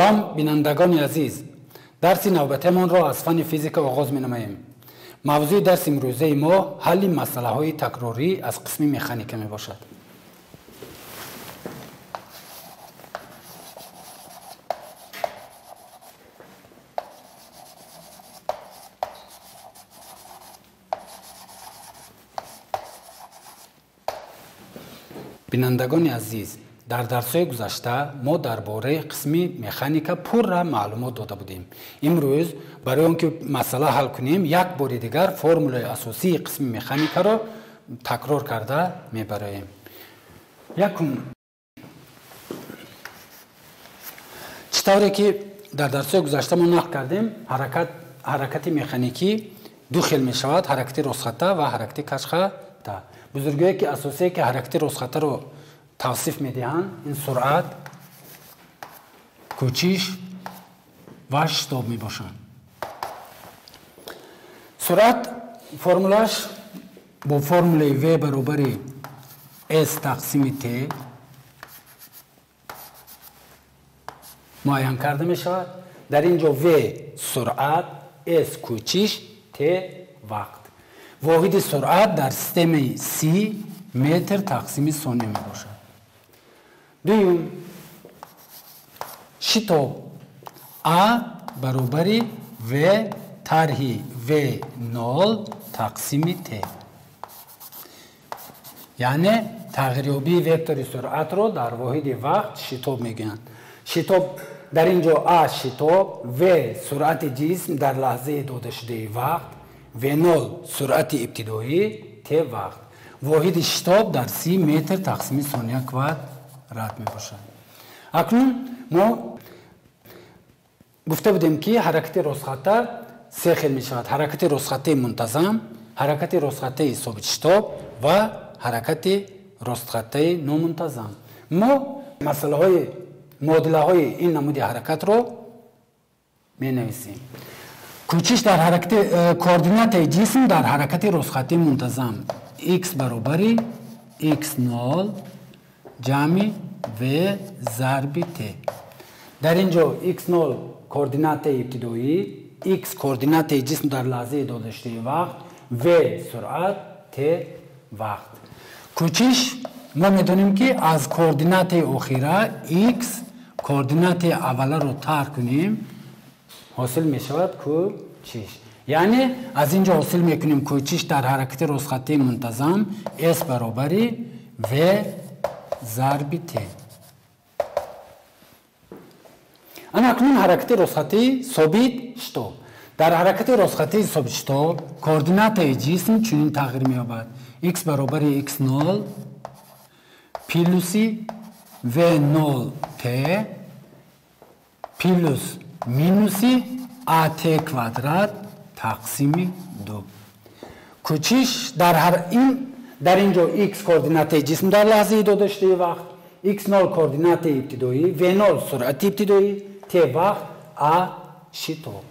Салом бинандагони азиз, дарси навбатамонро аз фанни физика оғоз менамоем. Мавзӯи дарси имрӯзаи мо ҳалли масъалаҳои такрорӣ аз қисми механика мебошад. Бинандагони азиз, дар дарсҳои гузашта мо дар бораи қисми механика пурра маълумот дода будем. Имрӯз барои он ки масъала ҳал кунем, як бори дигар формулаи асосии қисми механикаро такрор карда мебароем. Якум, чӣ тавре ки дар дарсҳои гузашта мо нақл кардем, ҳаракати механикӣ ду хел мешавад: ҳаракати ростхатта ва ҳаракати каҷхатта. Бузургие ки асосие ки ҳаракати ростхаттаро тавсиф медиҳанд ин суръат, кӯчиш ва шитоб мебошанд. Суръат формулаш бо формулаи v баробари s тақсими t муайян карда мешавад. Дар ин ҷо v суръат, s кӯчиш, t вақт. Воҳиди суръат дар системаи си метр тақсими сония мебошад. Дуюм, шитоб а баробари v тарҳи v0 тақсими t, яъне тағйирёбии вектори суръатро дар воҳиди вақт шитоб мегӯянд. Шитоб дар ин ҷо а шитоб, v суръати ҷисм дар лаҳзаи додашудаи вақт, v0 суръати ибтидоӣ, t вақт. Воҳиди шитоб дар 30 метр тақсими сония квадрат мебошад. Акнун мо гуфта будем ки ҳаракати ростхатта се хел мешавад: ҳаракати ростхаттаи мунтазам, ҳаракати ростхаттаи собитшитоб ва ҳаракати ростхаттаи номунтазам. Мо масъалаҳои муодилаҳои ин намуди ҳаракатро менависем. Кӯчиш дар ҳаракати координатаи ҷисм дар ҳаракати ростхаттаи мунтазам x баробари x0 ҷамъи v зарби t. Дар ин ҷо x0 координатаи ибтидоӣ, x координатаи ҷисм дар лаҳзаи додашудаи вақт, v суръат, t вақт. Кӯчиш мо медонем ки аз координатаи охира x координатаи авваларо тарҳ кунем, ҳосил мешавад кӯчиш. Яъне аз ин ҷо ҳосил мекунем кӯчиш дар ҳаракати ростхаттаи мунтазам s баробари v зарби t. Ана акнун ҳаракати ростхаттаи собит шитоб. Дар ҳаракати ростхаттаи собит шитоб координатаи ҷисм чунин тағйир меёбад: x баробари x0 плюси v0t плюс минуси at квадрат тақсими 2. Кӯчиш дар дар ин ҷо x координатаи ҷисм дар лаҳзаи додашудаи вақт, x0 координатаи ибтидоӣ, v0 суръати ибтидоӣ, t вақт, a шитоб.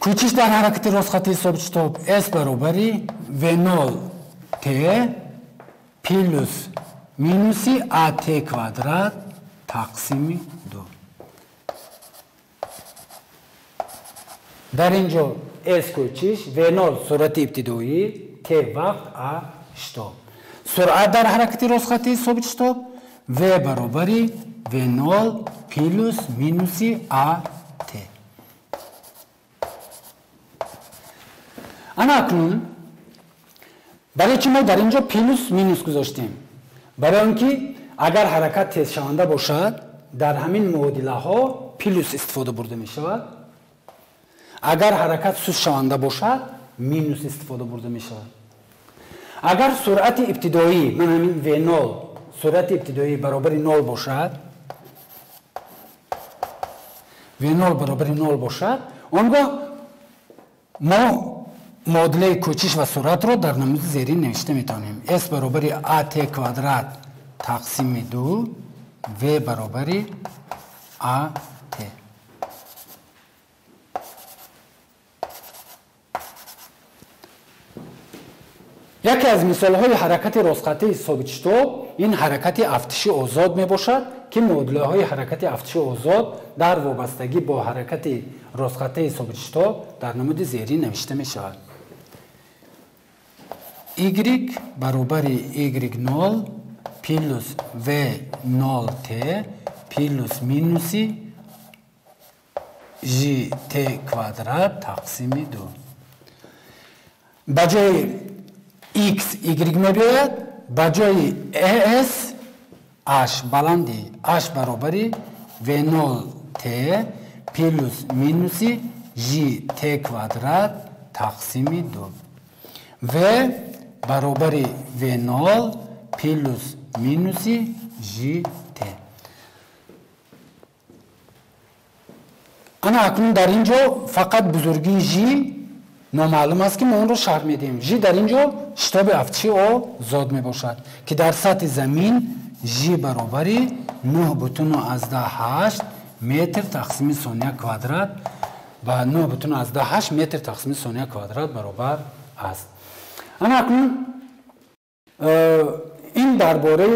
Кӯчиш дар ҳаракати ростхаттаи собитшитоб s баробари v0 t плюс минуси at квадрат тақсими 2. Дар ин ҷо s кӯчиш, v0 суръати ибтидоӣ, t вақт, a шитоб. Суръат дар ҳаракати ростхаттаи собитшитоб v баробари v0 плюс минуси at. Ана акнун барои чӣ мо дар ин ҷо плюс минус гузоштем? Барои он ки агар ҳаракат тезшаванда бошад, дар ҳамин муодилаҳо плюс истифода бурда мешавад. Агар ҳаракат сустшаванда бошад, минус истифода бурда мешавад. Агар суръати ибтидоӣ, ман ҳамин v0 суръати ибтидоӣ баробари 0 бошад, v0 баробари 0 бошад, он гоҳ мо муодилаи кӯчиш ва суръатро дар намуди зерин навишта метавонем: s баробари at квадрат тақсими 2, v баробари at. Яке аз мисолҳои ҳаракати ростхаттии собитшитоб ин ҳаракати афтиши озод мебошад, ки муодилаҳои ҳаракати афтиши озод дар вобастагӣ бо ҳаракати ростхаттии собитшитоб дар намуди зерин навишта мешавад. Y баробари Y0 плюс V0t плюс минуси gt квадрат тақсими 2. Ба ҷои x y мебиёяд, ба ҷои s h баланди h баробари v0t плюс минуси gt квадрат тақсими 2. V баробари v0 плюс минуси gt. Ана акнун дар ин ҷо фақат бузургии ж номаълум аст, ки мо онро шарҳ медиҳем. Ж дар ин ҷо шитоби афтиши озод мебошад, ки дар сатҳи замин ж баробари 9,8 метр тақсими сония квадрат ба 9,8 метр тақсими сония квадрат баробар аст. Ана акнун ин дар бораи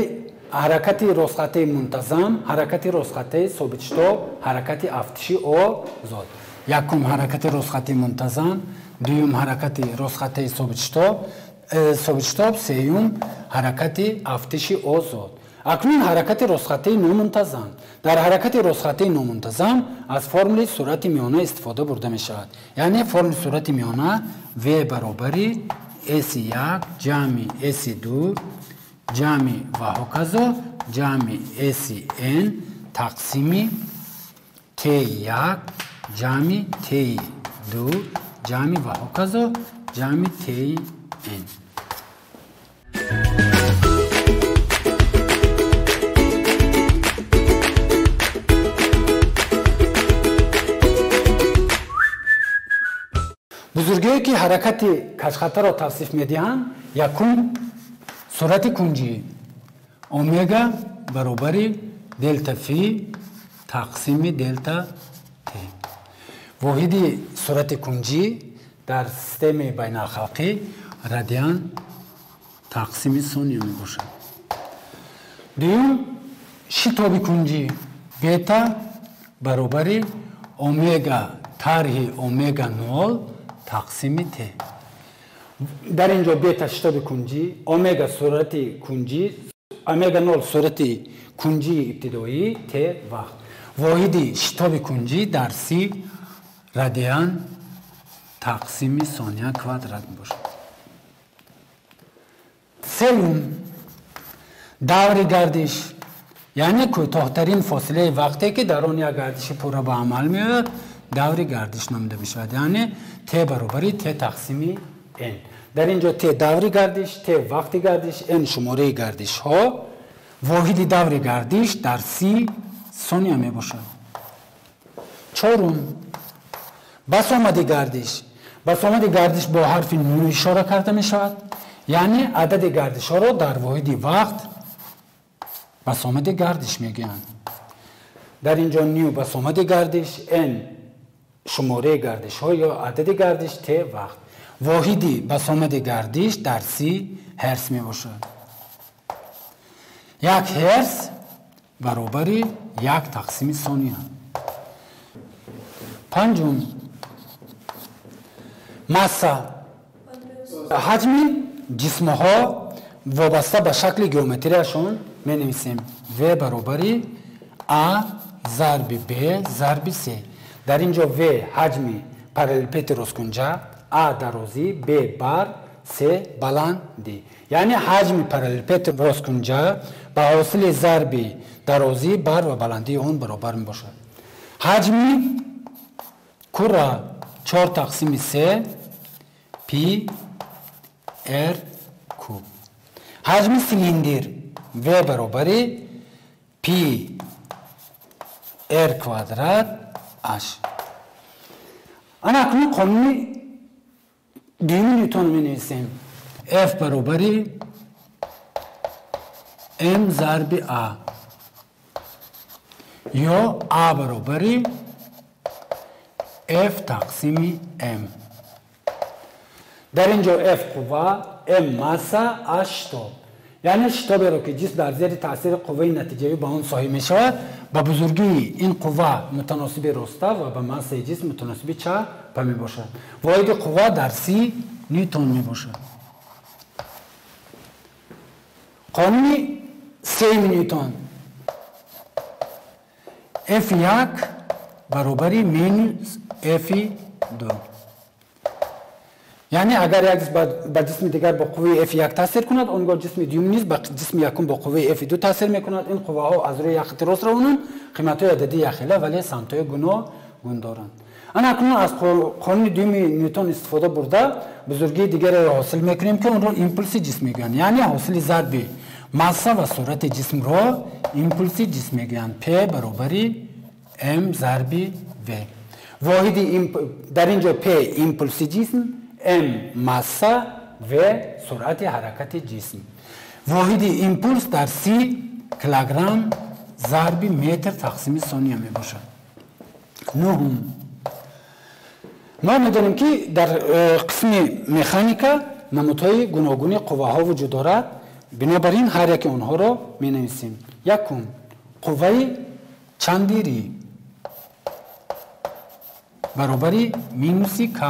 ҳаракати ростхаттии мунтазам, ҳаракати ростхаттии собитшитоб, ҳаракати афтиши озод. Якум ҳаракати ростхаттии мунтазам, дуюм ҳаракати ростхаттии собитшитоб, сеюм ҳаракати афтиши озод. Акнун ҳаракати ростхаттии номунтазам. Дар ҳаракати ростхаттии номунтазам аз формули суръати миёна истифода бурда мешавад. Яъне формули суръати миёна v баробари s1 ҷамъи s2 ҷамъи ва ҳоказо ҷамъи sn тақсими t1 ҷамъи t2 ҷамъи ва ҳоказо ҷамъи tn. Бузургиҳое ки ҳаракати каҷхатаро тавсиф медиҳанд, якум суръати кунҷӣ омега баробари делта фи тақсими делта т. Воҳиди суръати кунҷӣ дар системаи байналхалқӣ радиан тақсими сония мебошад. Дуюм шитоби кунҷӣ бета баробари омега тарҳи омега 0 тақсими т. Дар ин ҷо бета шитоби кунҷӣ, омега суръати кунҷӣ, омега 0 суръати кунҷии ибтидоӣ, т вақт. Воҳиди шитоби кунҷӣ дар си радиан тақсими сония квадрат мебошад. Сеюм даври гардиш, яъне кӯтоҳтарин фосилаи вақте ки дар он як гардиши пурра ба амал меояд, даври гардиш номида мешавад. Яъне т баробари т тақсими n. Дар ин ҷо т даври гардиш, т вақти гардиш, n шумораи гардишҳо. Воҳиди даври гардиш дар си сония мебошад. Чорум басомади гардиш. Басомади гардиш бо ҳарфи ню ишора карда мешавад. Яъне адади гардишҳоро дар воҳиди вақт басомади гардиш мегӯянд. Дар ин ҷо ню басомади гардиш, n шумораи гардишҳо ё адади гардиш, т вақт. Воҳиди басомади гардиш дар си ҳерц мебошад. Як ҳерц баробари як тақсими сония. Панҷум масса. Ҳаҷми ҷисмҳо вобаста ба шакли геометрияшон менависем. В баробари а зарби б зарби с. Дар ин ҷо в ҳаҷми параллелепипеди росткунҷа, а дарозӣ, б бар, с баландӣ. Яъне ҳаҷми параллелепипеди росткунҷа ба ҳосили зарби дарозӣ, бар ва баландии он баробар мебошад. Ҳаҷми кура 4 тақсими 3 пи р куб. Ҳаҷми силиндр в баробари пи р квадрат h. Ана акнун қонуни дуюми Нютон менависем. F баробари m зарби a ё a баробари F тақсими m. Дар ин ҷо F қувва, M масса, A шитоб. Яъне шитоберо ки ҷисм дар зери таъсири қувваи натиҷавӣ ба он соҳиб мешавад, ба бузургии ин қувва мутаносиби роста ва ба массаи ҷисм мутаносиби чапа мебошад. Воҳиди қувва дар 30 ньютон мебошад. Қонуни сеюми Ньютон: F1 баробари минус F2. Яъне агар як ҷисм ба ҷисми дигар бо қувваи F1 таъсир кунад, он гоҳ ҷисми дуюм низ ба ҷисми якум бо қувваи F2 таъсир мекунад. Ин қувваҳо аз рӯи як хати рост равонанд, қиматҳои ададӣ якхела, вале самтҳои гуногун доранд. Ана акнун аз қонуни дуюми Ньютон истифода бурда бузургии дигареро ҳосил мекунем, ки онро импулси ҷисм мегӯянд. Яъне ҳосили зарби масса ва суръати ҷисмро импулси ҷисм мегӯянд. P баробари M зарби V. Воҳиди дар ин ҷо P импулси ҷисм, M масса, V суръати ҳаракати ҷисм. Воҳиди импулс дар 30 килограмм зарби метр тақсими сония мебошад. Нуҳум. Мо медонем, ки дар қисми механика намудҳои гуногуни қувваҳо вуҷуд дорад. Бинобар ин ҳар яке онҳоро менависем. Якум, қувваи чандирӣ баробари минуси к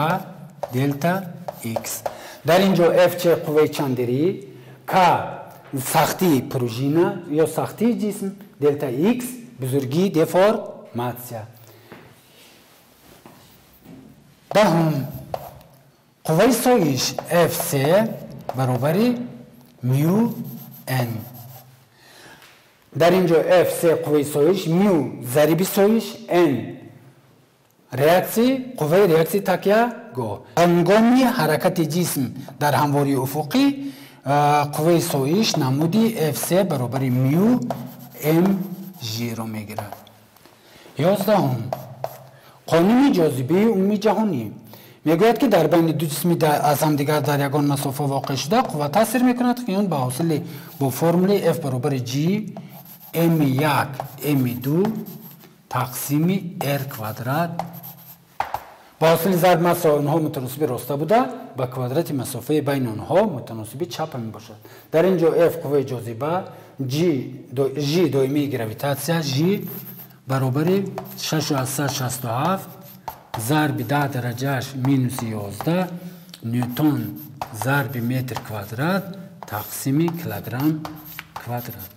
делта x. Дар ин ҷо Fc қувваи чандирӣ, к сахтии пружина ё сахтии ҷисм, делта x бузургии деформатсия. Даҳум, қувваи соиш Fc баробари мю n. Дар ин ҷо Fc қувваи соиш, мю зариби соиш, n реаксия, қувваи реаксияи такягоҳ. Ҳангоми ҳаракати ҷисм дар ҳамвории уфуқӣ қувваи соиш намуди Fc баробари мю mg-ро мегирад. 11-ум, қонуни ҷозибаи умумии ҷаҳонӣ мегӯяд, ки дар байни ду ҷисми аз ҳамдигар дар ягон масофа воқеъ шуда қувва таъсир мекунад, ки он ба ҳосили бо формулаи F баробари G M1 M2 тақсими R квадрат ба ҳосили зарб массаи онҳо мутаносиби роста буда ба квадрати масофаи байни онҳо мутаносиби чапа мебошад. Дар ин ҷо F қувваи ҷозиба, G доимии гравитатсия, G баробари 6,67 зарби 10 дараҷааш минуси 11 ньютон зарби метр квадрат тақсими килограмм квадрат.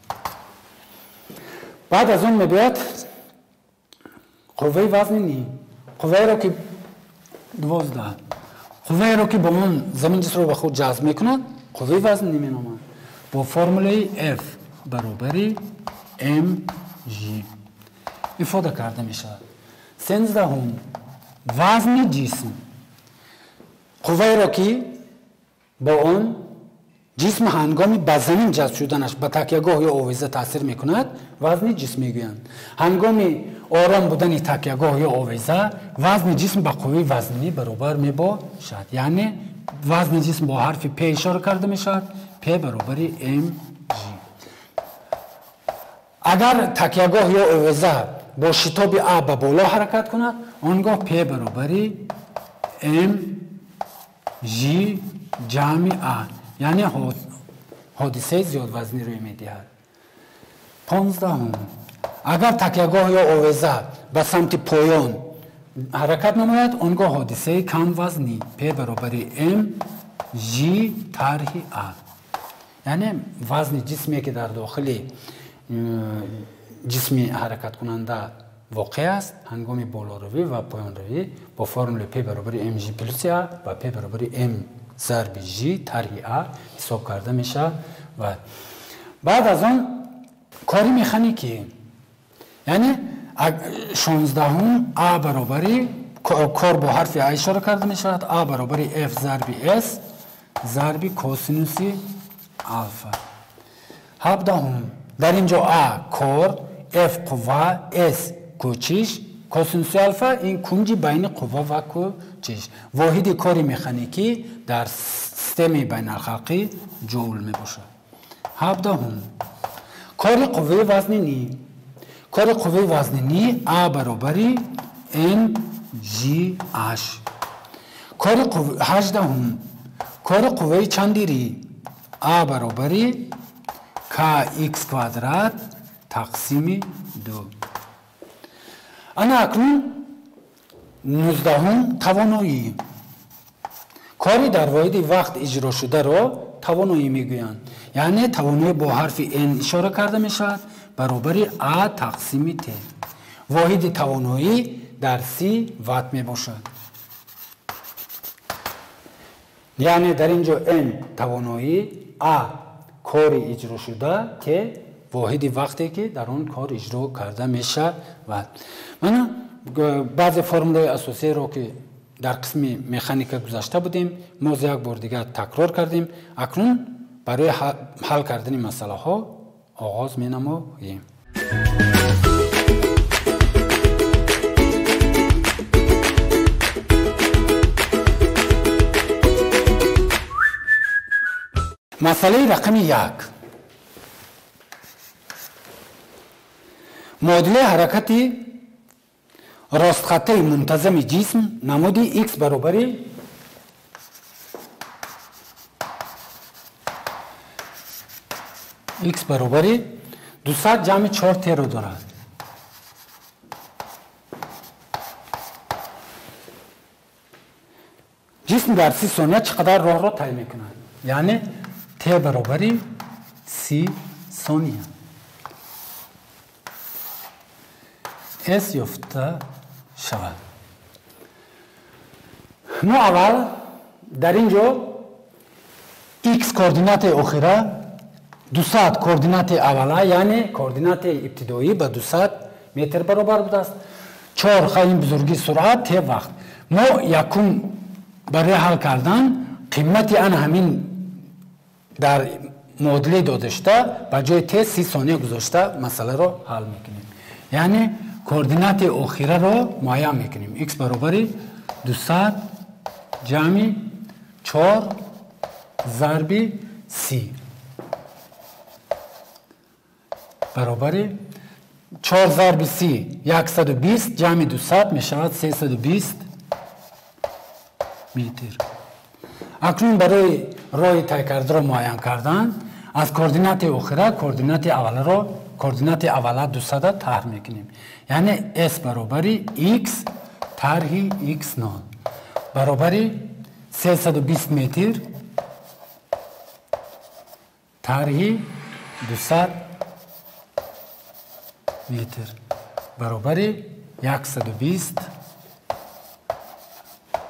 Баъд аз он мебояд қувваи вазнинӣ, қувваеро ки 12, қувваеро ки бо он замин ҷисмро ба худ ҷазб мекунад, қувваи вазнинӣ меноманд. Бо формулаи F баробари mg ифода карда мешавад. 13-ум, вазни ҷисм, қувваеро ки бо он ҷисм ҳангоми ба замин ҷазб шуданаш ба такягоҳ ё овеза таъсир мекунад, вазни ҷисм мегӯянд. Ҳангоми ором будани такягоҳ ё овеза вазни ҷисм ба қувваи вазнинӣ баробар мебошад. Яъне вазни ҷисм бо ҳарфи P ишора карда мешавад, P баробари mg. Агар такягоҳ ё овеза бо шитоби А ба боло ҳаракат кунад, он гоҳ P баробари mg ҷамъи А, яъне ҳодисаи зиёдвазнӣ рӯй медиҳад. 15-ум, агар такягоҳ ё овеза ба самти поён ҳаракат намояд, он гоҳ ҳодисаи камвазнӣ P баробари mg тарҳи А, яъне вазни ҷисме ки дар дохили ҷисми ҳаракаткунанда воқеъ аст, ҳангоми болоравӣ ва поёнравӣ бо формулаи P баробари mg плюси А ва P баробари m зарби G тарҳи А ҳисоб карда мешавад. Баъд аз он кори механикӣ, яъне 16-ум, А баробари кор бо ҳарфи А ишора карда мешавад, А баробари F зарби S зарби косинуси алфа. 17-ум, дар ин ҷо А кор, F қувва, S кӯчиш, косинуси алфа ин кунҷи байни қувва ва кӯчиш. Воҳиди кори механикӣ дар системаи байналхалқӣ ҷоул мебошад. 17-ум, кори қувваи вазнинӣ. Кори қувваи вазнинӣ А баробари mgh. Кори 18-ум, Кори қувваи чандирӣ А баробари kx квадрат тақсими 2. Ана акнун 19-ум тавоноӣ. Кори дар воҳиди вақт иҷро шударо тавоноӣ мегӯянд. Яъне тавоноӣ бо ҳарфи N ишора карда мешавад баробари А тақсими Т. Воҳиди тавоноӣ дар 30 ватт мебошад. Яъне дар ин ҷо N тавоноӣ, А кори иҷро шуда, Т воҳиди вақте ки дар он кор иҷро карда мешавад. Мана баъзе формулаи асосиеро ки дар қисми механика гузашта будем, мо як бор дигар такрор кардем. Акнун барои ҳал кардани масъалаҳо оғоз менамоем. Масъалаи рақами 1. Муодилаи ҳаракати ростхаттаи мунтазами ҷисм намуди x баробари 200 ҷамъи 4 t-ро дорад. Ҷисм дар 30 сония чӣ қадар роҳро тай мекунад? Яъне t баробари 30 сония. S ёфта шавад. Мо аввал дар ин ҷо x координатаи охира 200 координатаи аввала, яъне координатаи ибтидоӣ ба 200 метр баробар будааст. 4 хайни бузургии суръат т вақт. Мо якум барои ҳал кардан қимати ан ҳамин дар муодилаи додашуда ба ҷои т 30 сония гузошта масъаларо ҳал мекунем. Яъне координати охираро муайян мекунем. X баробари 200 ҷамъи 4 зарби 30 баробари 4 зарби 30 120 ҷамъи 200 мешавад 320 метр. Акнун барои роҳи тай кардаро муайян кардан аз координати охира координати авваларо координати аввала 200 тарҳ мекунем. Яъне S баробари x тарҳи x0 баробари 320 метр тарҳи 200 метр баробари 120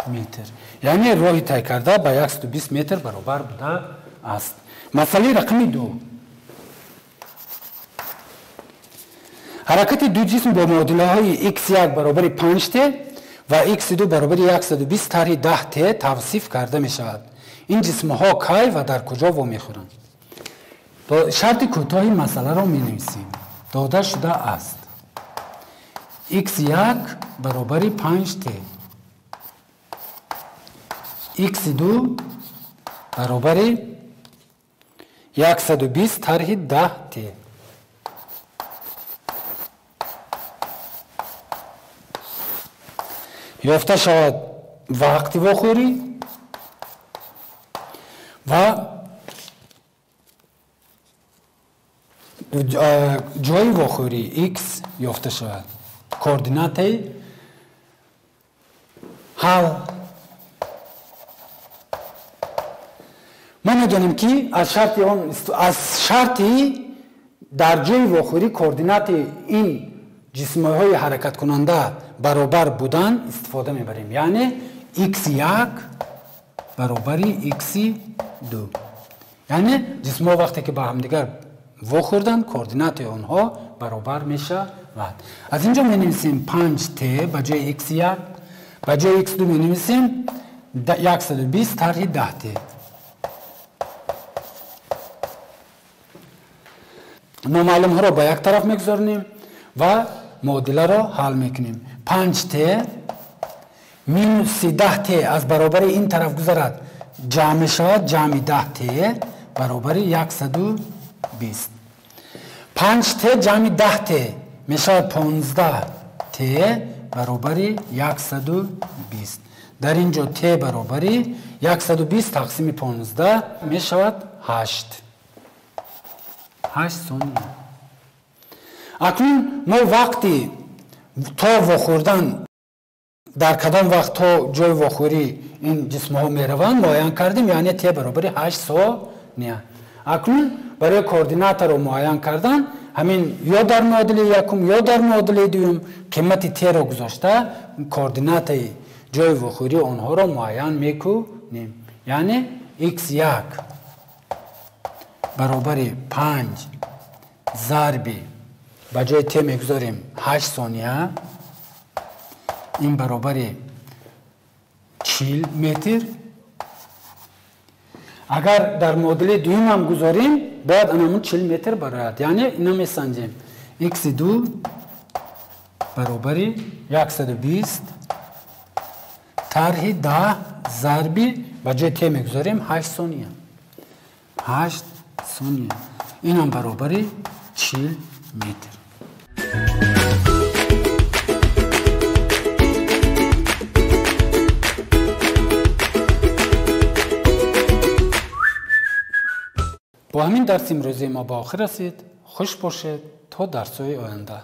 метр. Яъне роҳи тай карда ба 120 метр баробар буда аст. Масъалаи рақами 2. Ҳаракати ду ҷисм бо муодилаҳои x1 баробари 5t ва x2 баробари 120 тарҳи 10t тавсиф карда мешавад. Ин ҷисмҳо кай ва дар куҷо вомехӯранд? Шарти кӯтоҳи масъаларо менависем. Дода шуда аст. x1 баробари 5t, x2 баробари 120 тарҳи 10t. Ёфта шавад вақти вохӯрӣ ва ҷои вохӯрӣ x ёфта шавад. Координатаи ҳал. Мо медонем ки аз шарти дар ҷои вохӯрӣ координати ин ҷисмҳои ҳаракаткунанда баробар будан истифода мебарем. Яъне x1 баробари x2. Яъне ҷисмҳо вақте ки ба ҳамдигар вохӯрданд, координати онҳо баробар мешавад. Аз ин ҷо менависем 5t ба ҷои x1, ба ҷои x2 менависем 120 тарҳи 10t. Номаълумҳоро ба як тараф мегузорем ва муодиларо ҳал мекунем. 5t минус 10t аз баробари ин тараф гузарад, ҷамъ мешавад, ҷамъи 10t баробари 120. 5t ҷамъи 10t мешавад 15t баробари 120. Дар ин ҷо t баробари 120 тақсими 15 мешавад 8. 8 сония. Акнун мо вақти то вохӯрдан дар кадом вақт то ҷои вохӯрӣ ин ҷисмҳо мераванд муайян кардем, яъне t баробари 8 сония. Акнун барои координаторро муайян кардан ҳамин ё дар муодили якум ё дар муодили дуюм қимати t-ро гузошта координатаи ҷои вохӯрии онҳоро муайян мекунем. Яъне x1 баробари 5 зарби ба ҷои t мегузорем 8 сония, ин баробари 40 метр. Агар дар муодили дуюм ҳам гузорем, бояд анамун 40 метр барояд. Яъне ино месанҷем. x2 баробари 120 тарҳи 10 зарби ба ҷои t мегузорем 8 сония. 8 сония. Инам баробари 40 метр. Бо ҳамин дарси имрӯзаи мо ба охир расид. Хуш бошед то дарсҳои оянда.